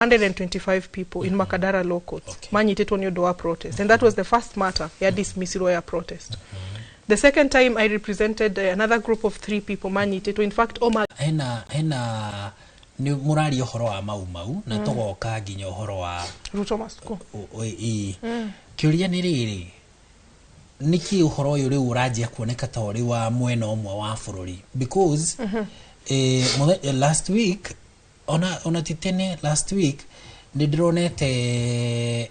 125 people in Makadara Law Courts manyitĩtwo nĩ ũndũ wa protest, and that was the first matter ya dismissal ya protest. The second time I represented another group of three people manyitĩtwo, in fact Omar Hena nĩ mũraria ũhoro wa Mau Mau na tũgoka nginya ũhoro wa Ruto must go. Ĩ kĩũria nĩ rĩrĩ, nĩkĩ ũhoro ũyũ rĩu ũranjia kuoneka ta ũrĩ wa mwena ũmwe wa bũrũri? Because last week, ona ti tene, last week nĩ ndĩronete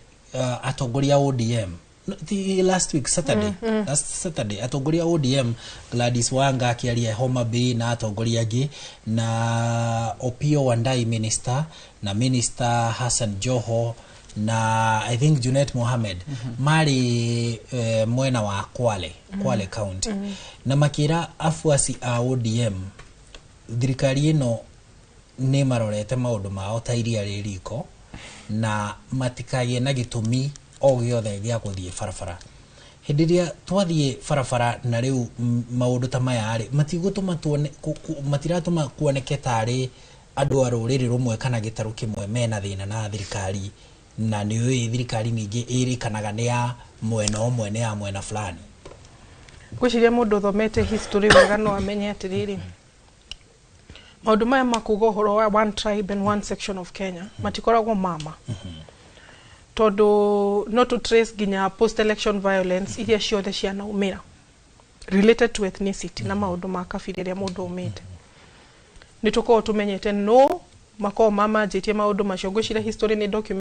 atongoria a ODM. No, ti last week, Saturday, last Saturday, atongoria a ODM, Gladys Wanga akĩaria Homa Bay na atongoria angĩ, na Opiyo Wandayi minister, na Minister Hassan Joho, na I think Junet Mohamed, marĩ mwena wa Kwale County, na makĩra afuasi a ODM thirikari ĩno nĩ marorete maũndũ mao ta iria rĩ riko na matikagĩe na gĩtũmi o gĩothe gĩa gũthiĩ barabara. Hĩndĩ ĩrĩa twathiĩ barabara na rĩu maũndũ ta maya rĩ, matigũtũma tuone matiratũma kuoneke tarĩ andũ a rũrĩrĩ rũmwe kana gĩtarũ kĩmwe mena thĩna na thirikari, na nĩ ũĩ thirikari ningĩ ĩrĩkanaga nĩ ya mwena ũmwe, nĩ ya mwena fulani. Ngwĩciria mũndũ ũthomete history wega no amenye atĩrĩrĩ, maũndũ maya ma kuga ũhoro wa one tribe and one section of Kenya matikoragwo mama, tondũ no to trace nginya post election violence iria ciothe cianaumĩra related to ethnicity na maũndũ ma kabira ĩrĩa mũndũ aumĩte. Nĩ tũkoragwo tũmenyete no makoragwo mamanjĩtie maũndũ macio. Ngwĩciria history nĩ document.